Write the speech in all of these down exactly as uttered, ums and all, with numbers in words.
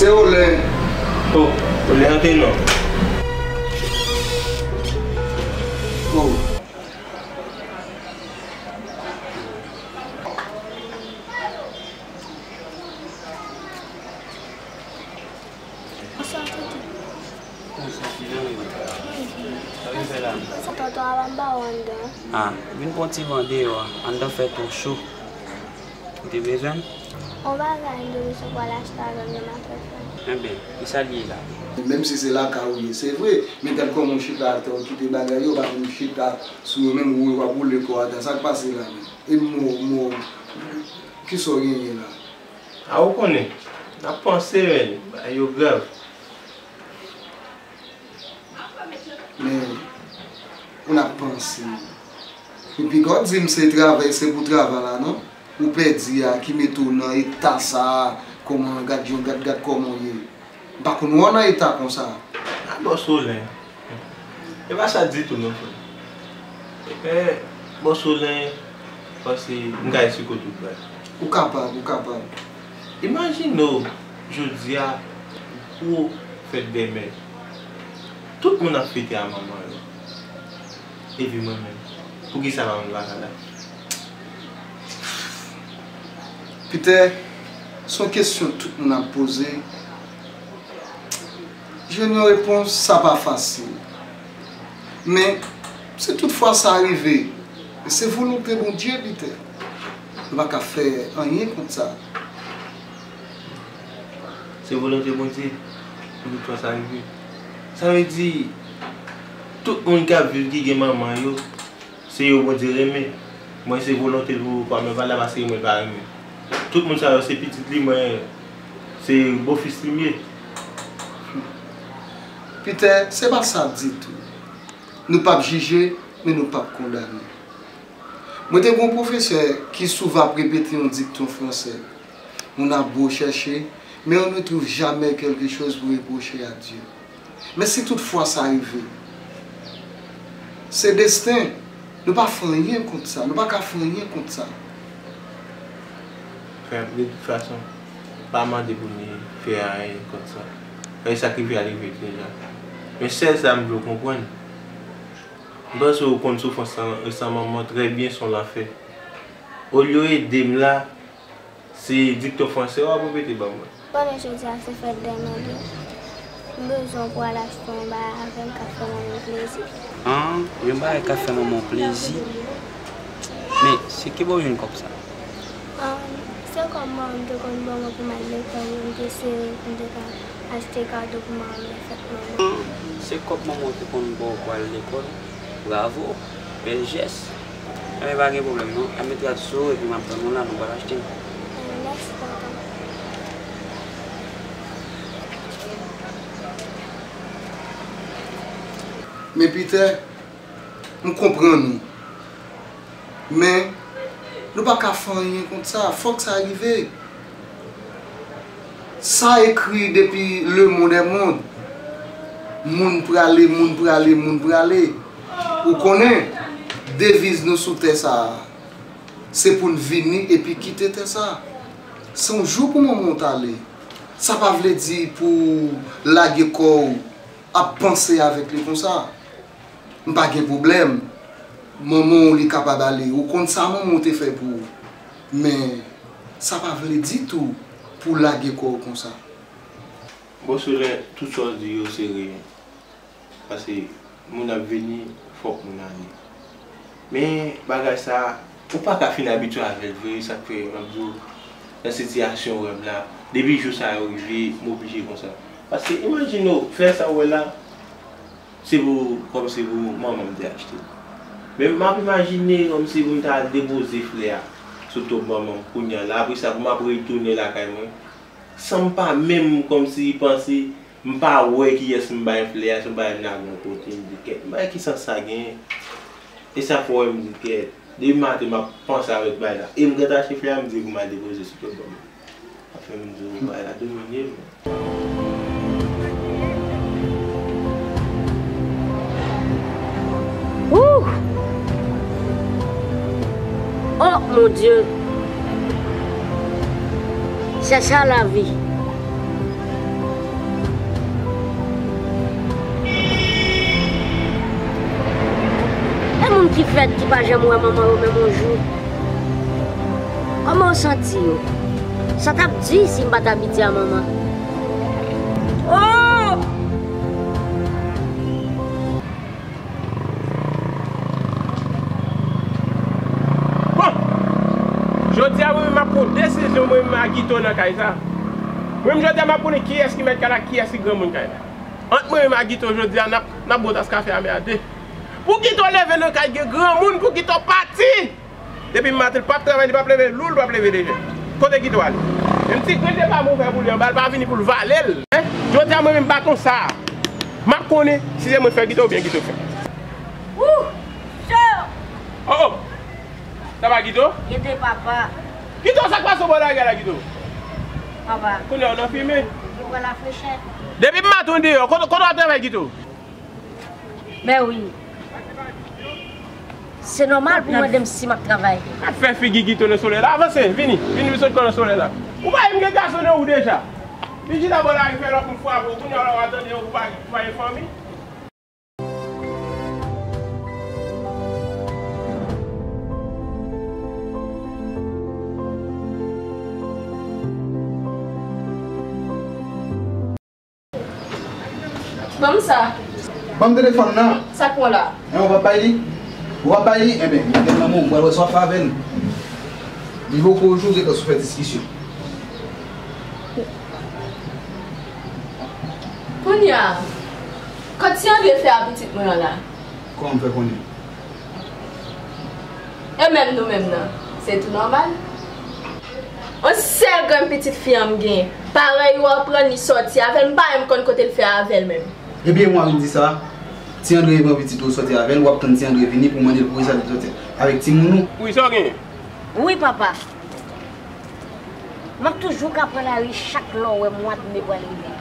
Se Olè. Oh, Olè antre non. Oh. Bonswa, tonton. Bonswa, Fidan. Sa w vin fè la? Bonswa, tonton, a m ba w anndan. Ah, vin pran ti van deyò a. Anndan fè twò cho. Ou te bezwen m? On bagay m te bezwen pou al achte avè m nan maten frè m. Enben, kisa l ye la? Menm si se lakay ou ye, se vre, men gad kòman w chita atè, w kite bagay yo, w pa vin chita sou yo, menm w ap woule kò w atè. Sa k pase la menm? E mo, mo, kisa w genyen la? A, ou konnen, n ap panse, men, bagay yo grav. Men, ou n ap panse. Epi, gad, di m se travay, se pou travay la, non? Ou pèdi a, ki mete w nan eta sa a, kòman, gad jan, gad, gad kòman w ye. M pa konn wè w nan eta konsa. A, bòs Olè. E pa sa ditou non, frè. E, bòs Olè, paske m ka esplike w tout bagay. Ou kapab, ou kapab. Imajine w, jodi a, gwo fèt dè mè. Tout moun ap fete a manman yo. Epi mwen menm, poukisa pa mwen pa ka la? Pitè, se yon kesyon tout moun ap poze. Jwenn yon repons, sa pa fasil. Men, si toutfwa sa rive, se volonte Bondye, Pitè. Nou pa ka fè anyen kont sa. Se volonte Bondye, si toutfwa sa rive. Sa vle di, tout moun k ap viv ki gen manman yo, se yo Bondye renmen. Mwen se volonte l pou pa mwen pa la paske mwen pa renmen. Tout moun sa yo se pitit li, mwen se bofis li m ye. Pitè, se pa sa ditou. Nou p ap jije, men nou p ap kondane. Mwen te gen yon pwofesè ki souvan ap repete yon dikton fransè. On a beau chercher, mais on ne trouve jamais quelque chose pour reprocher à Dieu. Men si toutfwa sa rive, se desten, nou pa fè anyen kont sa, nou pa ka fè anyen kont sa. Frè m, de tout fason, pa mande pou n fè anyen kont sa. Paske sa k rive a rive deja. Men sèl sa m vle w konprann, m panse w konn soufrans lan, san manman trè byen, se yon lanfè. Olye w ede m la, se dikton fransè w ap repete ban mwen. Konnen jodi a se fèt dè mè wi. M bezwen w pou al achte yon bagay avè m k ap fè manman m plezi. An, yon bagay k ap fè manman w plezi? Men, se ki bò w jwenn kòb sa? An, se kòb manman m te konn ban mwen pou m al lekòl yo, m te sere pou m te ka achte kado pou manman m nan fèt manman m. An, se kòb manman w te konn ba w pou al lekòl? Bravo! Bèl jès! Enben, pa gen pwoblèm non. Ann met rad sou ou epi m ap tann ou la, nou pral achte l. Mèsi, tonton. Men Pitè, m konprann ou. Men, nou pa ka fè anyen kont sa. Fòk sa rive. Sa ekri depi le monde est monde. Moun prale, moun prale, moun prale. Ou konnen, deviz nou sou tè sa a, se pou n vini epi kite tè sa a. Se yon jou pou manman w t ale. Sa pa vle di pou w lage kò w ap panse avèk li konsa. M pa gen pwoblèm. Manman w li kapab ale. Ou konn sa manman w te fè pou ou. Men, sa pa vle ditou pou w lage kò w konsa. Bon, Solen, tout sa w di yo se reyèl. Paske moun ap vini, fòk moun ale. Men, bagay sa, ou pa ka fin abitye avè l vre, sa k fè m ap di w, nan sitiyasyon w wè m la, depi jou sa yo rive, m oblije konsa. Paske, imajine w, flè sa w wè la, se pou, kòmsi pou manman m te achte l. Men m ap imajine kòmsi pou m ta al depoze flè a sou tonm manman m kounye a la, apre sa pou m ap retounen lakay mwen, san m pa menm kòmsi panse, m pa wè kiyès m bay flè a, se yon bagay m lage yon kote, m di, "Kèt, m bay ki sans sa genyen?" E sa fè w wè m di, "Kèt, depi maten m ap panse avèk bagay la." E m gentan achte flè a, m di pou m al depoze sou tonm manman m. Sa fè m di w, bagay la domine m. Wouh! Oh mon Dieu! Chacha lavi. Ki fèt ki pa janm wè manman yo menm yon jou? Kòman w santi w? Sa t ap di si m pa t abitye a manman? Oh! Bon, jodi a mwen menm m ap pran desizyon mwen menm a Guito nan kay sa. Mwen menm jodi a m ap konnen kiyès ki mèt kay la, kiyès ki granmoun kay la. Ant mwen menm a Guito jodi a n ap, n ap bwè tas kafe a men a de. Pou Guito leve nan kay gen granmoun pou Guito pati. Depi maten, l p ap travay, li p ap leve lou, l p ap leve lejè. Kote Guito ale? Menm ti grenn de pa m ouvè pou li anba, l pa vini pou l vale l. Hein? Jodi a mwen menm baton sa a, m ap konnen si se mwen fè Guito oubyen Guito fè. Wouh! Cho! Oh, oh! Sa pa Guito? Ede papa. Guito, sa k pase w bò lagè la, Guito? Papa. Kounye a w nan fimen. Yo pran lafrechè. Depi maten w deyò, kote, kote w ap travay, Guito? Mè wi. Se nòmal pou mande m si m ap travay. Ap fè figi Guito nan solèy la. Avanse, vini. Vini, vin sot nan solèy la. Ou pa wè m gen gason nan ou deja. Vin chita bò la, vin fè lòt moun frape w. Kounye a la, w a tande ou pa, ou pa gen fanmi. Ban m sa. Ban m telefòn nan. Sa k pran la? Hein, ou p ap bay li? Ou p ap bay li? Enben, m ap gen lanmou, ou pral wè sa w ap fè avè l. Li poko jou, gentan sou fè diskisyon. Kounye a, kòman ti André fè a pitit mwen an la? Kòman m fè konnen? E menm nou menm nan, se tou nòmal. Yon sèl grenn pitit fi an m gen. Parèy ou aprann li sòti avè l, m pa menm konn kote l fè avè l menm. Ebyen, mwen vin di sa, ti André pran pitit ou sòti avè l, w ap tann ti André vini pou mande l poukisa li sòti avèk timoun ou. Wi, sa w genyen? Wi, papa. M ap toujou ka pran lari chak lè w wè mwa d me pral rive.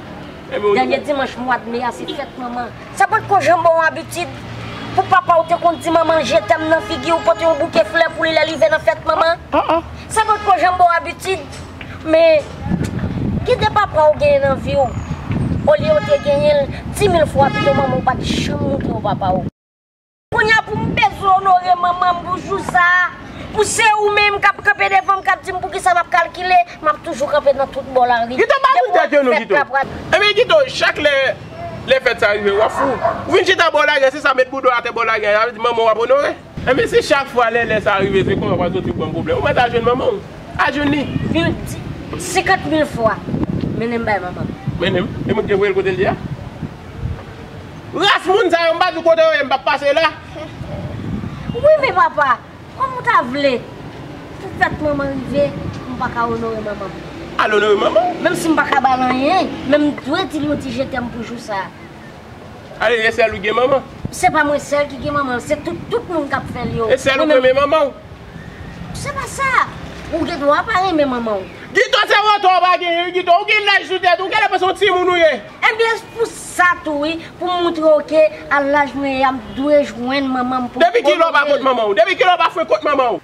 Ebyen, w Dènye dimanch mwa d me a se fèt manman. Sa potko janm ba w abitid pou papa w te konn di manman l je t'aime nan figi w, pote yon bouke flè pou li lè l rive nan fèt manman? Sa potko janm ba w abitid? Men, kite papa w genyen nan vi w, olye w te genyen l di mil fwa pito manman w pa t janm montre w papa w. Kounye a pou m bezwen onore manman m pou jou sa a, pou se ou menm k ap kanpe devan m, k ap di m poukisa m ap kalkile, m ap toujou kanpe nan tout bò lari. Gito, pa vin tèt yo non, Gito. Ebyen, Gito, chak lè, lè fèt sa rive, w ap fou. Ou vin chita bò lari a, se sa, met bouda w atè bò lari a, sa vle di manman w w ap onore. Ebyen, si chak fwa lè, lè sa rive, se konsa w pral soti pou ban m pwoblèm, ou mèt al jwenn manman w. Al jwenn li. Vin di senkant mil fwa, mennen m bay manman m. Mennen m? E mwen ki te voye l kote l ye a? Ras moun sa yo, m pa di w kote yo ye, m p ap pase la. Wi, men papa, kòm ou ta vle, pou fèt manman rive, m pa ka onore manman m. Al onore manman w? Menm si m pa ka ba l anyen, men m dwe di l yon ti je t'aime pou jou sa a. Ale, e sèl ou gen manman? Se pa mwen sèl ki gen manman, se tout, tout moun k ap fè l yo. E sèl ou k renmen manman w? Se pa sa. Ou gen dwa pa renmen manman w. Gito, se wotè w pa genyen, wi, Gito. Ou gen laj sou tèt ou, ou genlè panse yon timoun ou ye. Ebyen, pou sa tou, wi, pou m montre w ke a laj mwen ye a, m dwe jwenn manman m pou m onore l. Depi kilè w pa kot manman w? Depi kilè w pa frekant manman w?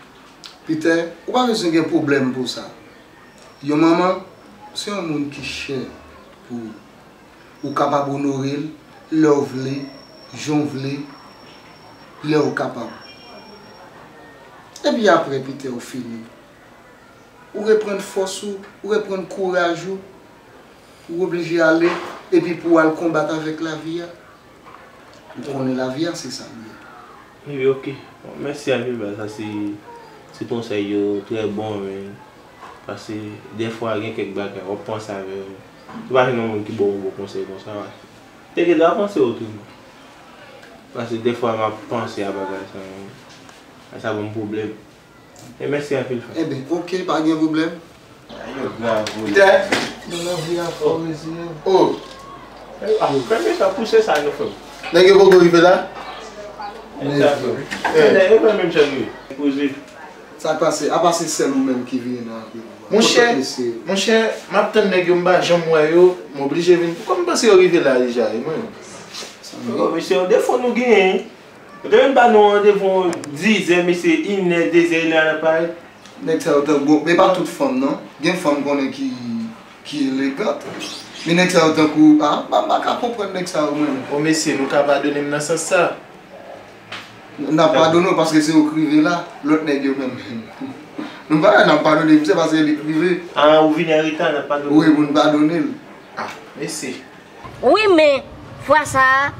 Peter, ou pa bezwen gen pwoblèm pou sa. Yon manman, se yon moun ki chè pou ou. Ou kapab onore l lè w vle, jan w vle, lè w kapab. Epi apre, Peter, ou fini. Ou reprann fòs ou, ou reprann kouraj ou, ou oblije ale, epi pou w al konbat avèk lavi a. Ou konnen lavi a, se sa l ye. Wi, ok. Bon, mèsi anpil, baz. Sa se, se konsèy yo trè bon, men. Paske dèfwa gen kèk bagay, w ap panse avè yo. Ou pa jwenn yon moun ki ba w yon bon konsèy konsa, wi. Te gen dwa panse otreman. Paske dèfwa m ap panse a bagay sa yo. Sa ban m pwoblèm. E mèsi anpil, frè. Enben, ok, pa gen pwoblèm. Yo grav, wi. Tè. Nan lavi a, fò reziye. Oh. Frè, men sa pouse sa, non, frè. Nèg yo poko rive la? Nèg yo. Tè, yo fè menm jan, wi. Poze. Sa k pase? Apa se sèl ou menm ki vini nan anpil? Monchè, monchè, m ap tann nèg yo, m pa janm wè yo, m oblije vin. Kòm m panse yo rive la deja, e mwen menm? Yo, mesye, yon defo nou genyen. Yo te vin ba nou randevou dizè, mesye, inè, dezè, lè a n ap parèt. Nèg sa yo tankou, men pa tout fanm, non. Gen fanm konnen ki, ki elegant. Men nèg sa yo tankou, a, m pa, m pa ka konprann nèg sa yo, mwen menm. O mesye, nou ka padone m nan sans sa. N ap padone w paske se ou k rive la, lòt nèg yo menm. Nou pa wè n ap padone misye paske li k rive. Ah, ou vini an reta, n ap padone. Wi, pou n padone l. Ah, mesi. Wi, men fwa sa a,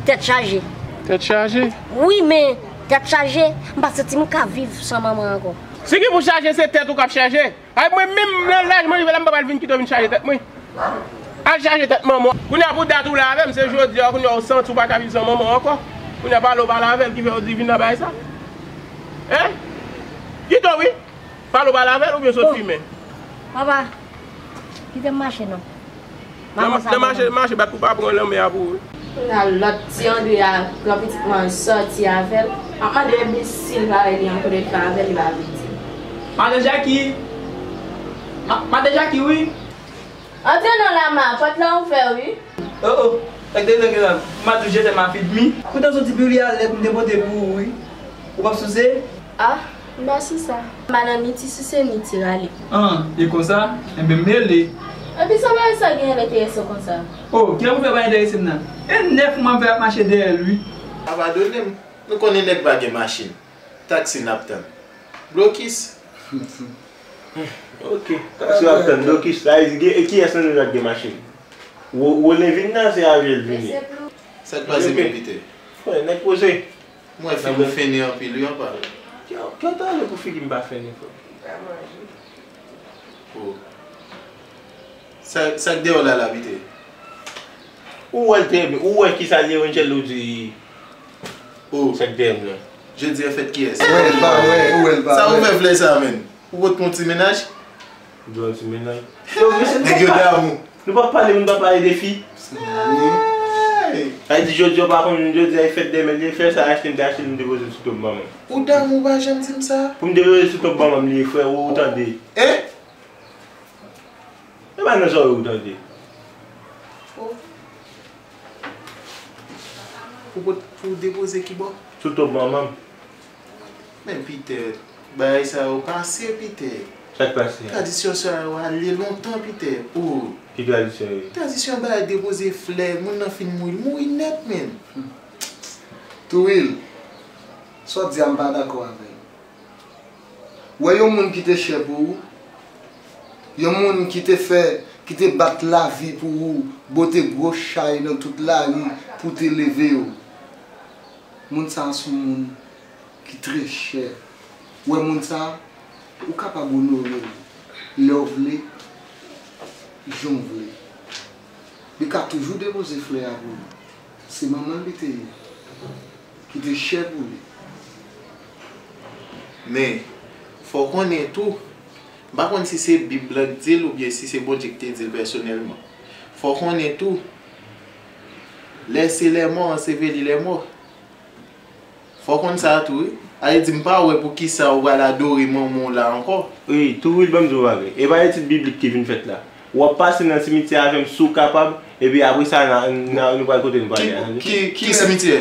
tèt chaje. Tèt chaje? Wi, men tèt chaje, m pa santi m ka viv san manman ankò. Si ki pou chaje, se tèt ou k ap chaje. Ay, mwen menm nan laj mwen rive la, m pa pral vin kite w vin chaje tèt mwen. Al chaje tèt manman w. Kounye a pou dat ou la avè m, se jodi a, kounye a ou santi w pa ka viv san manman w ankò. Kounye a pale w pale avè l ki fè w di vin nan bagay sa. Hein? Kite w wi. Pale w pale avè l oubyen sot fimen. Papa, kite m mache non. Nan mache, mache bat pou pa pran lanmè a pou ou. Kounye a lòt ti Andre a pran pitit mwen sòti avè l. M ap mande enbesil parèy li an kote l fè avè l, li pa vle di. Madan Jackie! Ma- Madan Jackie, wi! Antre non Lama, pòt la ouvè wi. Oh, oh, sa k te gen la? M a tou jete ma fidmi. Koutan soti pou li a lèt m te pote pou ou, wi. Ou p ap souse? Ah, m pa sou sa. M pa nan ni ti souse ni ti rale. An, e konsa? Enben m mele. Epi sa bagay sa gen enterese w konsa? Oh, kilè pou fè pa enterese m nan? E nèf mwa m fè ap mache dèyè l wi. Abandone m. Nou konnen nèg pa gen machin. Taksi n ap tann. Blokis. Ok. Taksi w ap tann. Blokis. Sa vle di gen, e kiyès nan nou la k gen machin? Wo- Wolen vin nan, se avè l vini. Sa k pase men Piter? Frè, nèg poze. Mwen figi w fennen anpil wi anpal. Ki ki w ta vle pou figi m pa fennen frè? Oh. Sa sa k dèyè w la la Piter? Ou wè l trè byen. Ou wè kisa l ye Angelo di? Oh. Sa k dèyè m nan? Jodi an fèt kiyès? Ou wè l pa wè, ou wè l pa wè. Sa ou fè flè sa menm? Ou pot pou yon ti mennaj? Dwe yon ti mennaj. Nèg yo damou. Nou pa pale, nou pa pale de fi. Sa vle di jodi yo pa konn jodi a e fèt de mèt, e fè sa achte m te achte l m depoze l sou top manman m. Ou damou ou pa janm di m sa. Pou m depoze l sou top manman m li ye frè ou tande. Eh? E pa nan zòrèy ou tande. Oh. Pou pot- pou depoze ki bò? Sou top manman m. Men Piter, bagay sa yo pase Piter. Sa k pase? Tradisyon sa yo ale lontan Piter. Oh. Ki tradisyon yo? Tradisyon bagay depoze flè, moun nan fin mouri, mouri nèt menm. Tou Wil, sa w di a m pa dakò avè l. Wè yon moun ki te chè pou ou, yon moun ki te fè, ki te bat lavi pou ou, bote gwo chay nan tout lari pou te leve w. Moun sa a se yon moun ki trè chè. Ou wè moun sa a, ou kapab onore l lè w vle, jan w vle. Li ka toujou depoze flè a pou ou. Se manman l li te ye, ki te chè pou li. Men, fò w konnen tou, m pa konn si se Bib la k di l oubyen si se Bondye ki te di l pèsonèlman. Fò w konnen tou, lè se lè mò anseveli lè mò. Fò w konn sa tou wi. A vle di m pa wè poukisa ou pral adore manman w la ankò. Wi, tou Wil ban m di w yon bagay. E pa etid biblik ki vin fèt la. W ap pase nan simityè avè m si w kapab, epi apre sa n a, n a, nou pral kote nou prale a, tande? Ki, ki, ki simityè?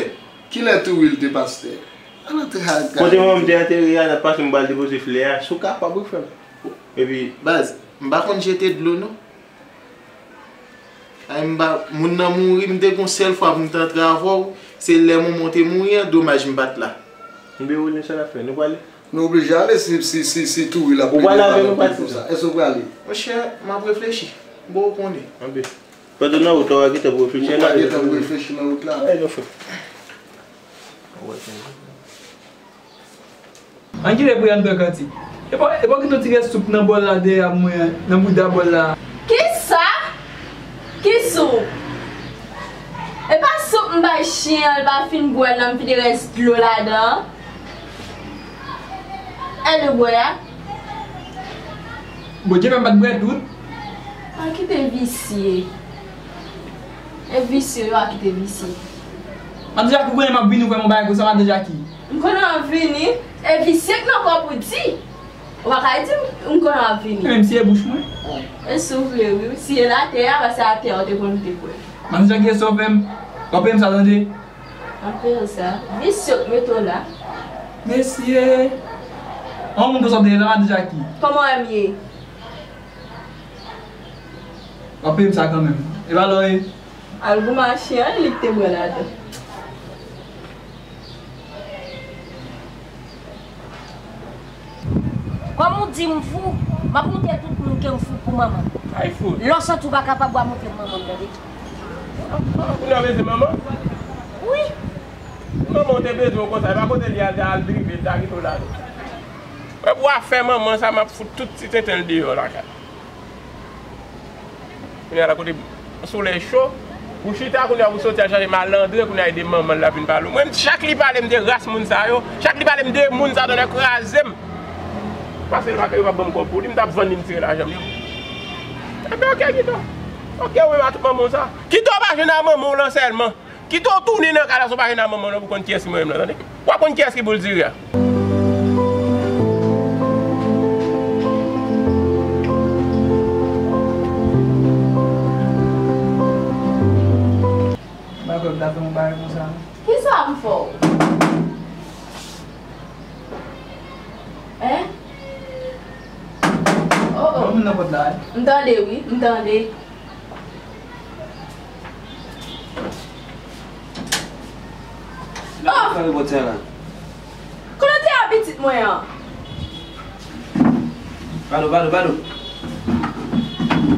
Kilè tou Wil te pastè? Al antre ak. Kote manman m te antere a, n ap pase m pral depoze flè a, si w kapab wi frè m. Epi. Baz, m pa konn jete dlo non. Ay, m pa, moun nan mouri, m te gon sèl fwa pou m t antre avè w, se lè manman w te mouri an, domaj m pa t la. Enben Wolen sa n ap fè, nou prale? Nou oblije ale si, si, si, si tou Wil ap rele nou konsa. Èske w prale? Monchè, m ap reflechi. Bon, ou konnen. Enben. Pandan w nan wout la, w a gentan pou reflechi. Ou a gentan pou reflechi nan wout la. Ay, non, frè. An kile pou y al fè kantik. E pa, e pa kite yon ti rès soup nan bòl la dèyè mwen, nan bouda bòl la. Kisa? Ki soup? E pa soup m bay chen an, l pa fin bwè l nan, m vide rès dlo ladan an. E nou bwè a? Bondye fè m pa t bwè tout. A kite visye. E visye yo a kite visye. Madan Jackie, ou konnen m ap vini, ou fè m yon bagay konsa, Madan Jackie. M konnen w ap vini, e visye k nan kò pou di. Ou pa ka di m, m konnen w ap vini. Menm si e bouch mwen. E si w vle, wi. Si e latè a, paske atè a ou te konn te kwè. Madan Jackie, e sa w fè m. W ap peye m sa, tande? Anpil sa. Visye k mete w la. Mesye! An moun konsa w te ye la, Madan Jackie? Kòman w wè m ye? W ap peye m sa kanmenm. E pa lò ye? Al goumen a chen an, li k te bwè ladan. Kòm ou di m fou, m ap montre tout moun ke m fou pou manman m. Ay fou. Lè w santi w pa kapab, w a montre m manman m, tande? Kounye a bezwen manman? Wi. Manman w te bezwen w konsa, e pa kote li al, al drive, l ta kite w la non. Wè pou afè manman sa, m ap fout tout ti tenten l deyò lakay. Kounye a la kote solèy cho, pou chita kounye a pou soti al chache malandren, kounye a e de manman l l ap vin pale w. Mwen, chak li pale m de ras moun sa yo, chak li pale m de moun sa yo, tonnè kraze m. Paske l pa, yo pa ban m kòb pou li, m t ap vann li, m tire lajan m yo. Ebyen, oke, kite w. Oke, ou menm a tout manman w sa. Kite w pa jwenn a manman w lan sèlman. Kite w tounen nan kay la san w pa jwenn a manman w lan pou konn kiyès ki mwen menm nan, tande? W ap konn kiyès ki boul diri a. M pa kwè m ta fè yon bagay konsa non. Kisa m fè w? Hein? Oh, oh. Ban moun nan pòt la, wi. M tande, wi. M tande. Oh! Sa repòt sa la? Kote w te ye a pitit mwen an? Bado, bado, bado.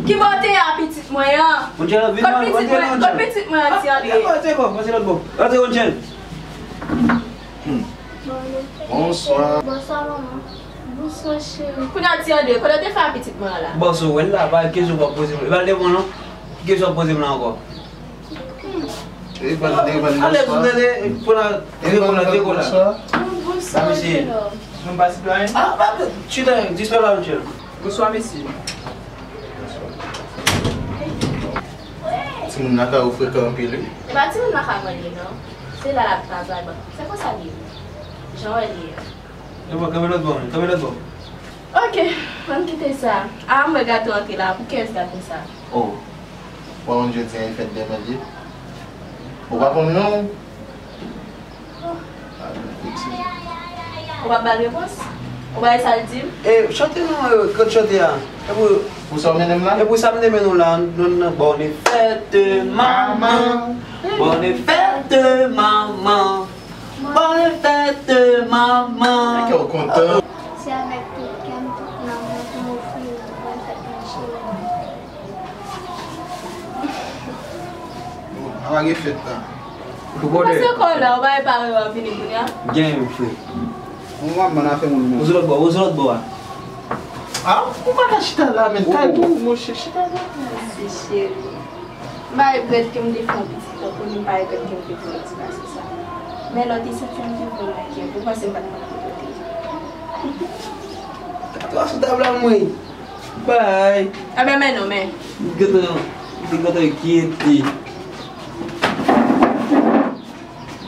Ki bò w te ye a pitit mwen an? Monchè, vin, kote pitit mwen, kote pitit mwen an, ti André? Rantre, rantre, rantre lòt bò. Rantre, Monchè. Bonswa. Bonswa, manman. Bonswa, cheri. Kounye a, ti André, kote w te fè a pitit mwen an la? Bòs, ou wè l la, pa kesyon w ap poze m. E pa l te bon, non? Ki kesyon w ap poze m la ankò? E pa l, e pa l, bonswa. Anlè, sou tande, pou la, te kon la, te kon la. Bonswa. Bonswa, mesye. Nou pa sitwayen? Ah, pa, chita, dispa la, Monchè. Bonswa, mesye. Timoun lakay ou frekan anpil, wi. E pa timoun lakay mwen li ye, non. Se la l ap travay, bon. Se konsa li ye. Jan w wè li ye. E bon, kanpe lòt bò, men. Kanpe lòt bò. Ok, ann kite sa. A, m wè gato antre la. Pou kiyès gato sa? Oh. Ou pa konn jodi a e fèt dèmen li ye? Ou pa konn non? Ou pa ba l repons? Ou pa wè sa l di m? E, chante non, e, kot chante a. E pou, pou sa w mennen m la? E pou sa m te mennen w la, non, non, bonne fête, maman. Bonne fête, maman. Bonne fête, maman. Kè w kontan. Se avèk tout kè m, tout nanm mwen pou m ofri w bonne fête, mon chéri. Bon, a pa gen fèt la. Ou bòdè. Pase kò w la, ou pa wè pare w ap vini kounye a? Gen, frè. Mwen, mwen, mwen, afè moun, mwen. Ou sou lòt bò, ou sou lòt bò a. Ah, ou pa ka chita la, men. Kay pou ou, monchè, chita la. Mèsi, cheri. M pa regrèt ke m te fè yon pitit tankou li, m pa regrèt ke m te fè yon ti pase sa. Men lè w te santi m te vrèman enkyète, ou panse m pa t konn kote w te ye. Twa sou tab la, mwen. Bay. Enben, men non, men. M te gentan, m te gentan enkyete.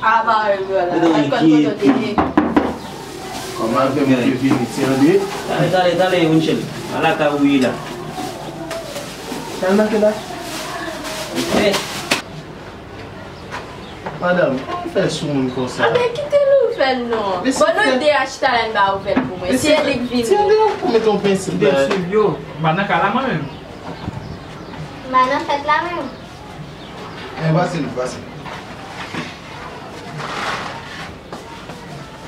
A, pa wè, vwala. M te gentan enkyete. Kòman fè moun te vini, ti André? Tale, tale, tale, Winchel. Ala ka ou ye la. Tèlman ke la. Vite. Madanm, pa fè sou moun konsa. Anben, kite l ouvè l non. Bon, nou de a chita la, n ba ouvè l pou mwen. Si e li k vini. Ti André, ou mete yon prensip la. M te suiv yo. M pa nan kay la mwen menm. M pa nan fèt la menm. Eh, pase nou, pase.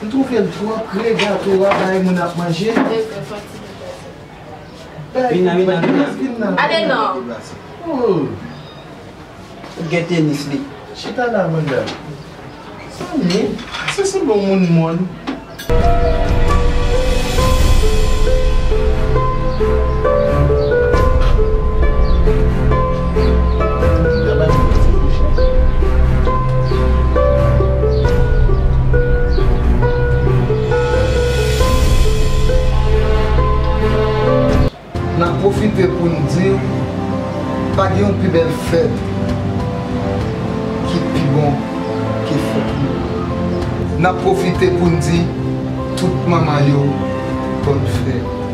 M twouve l twò pre gato a, bay moun ap manje. Vin nan, vin nan, vin nan. Ale non. Oh. Ou gen tenis li. Chita la, Wanda. Zanmi, se se bon moun mòn. N ap pwofite pou n di w, pa gen yon pi bèl fèt ki pi bon ke fèt nou. N ap pwofite pou n di tout manman yo bòn fèt.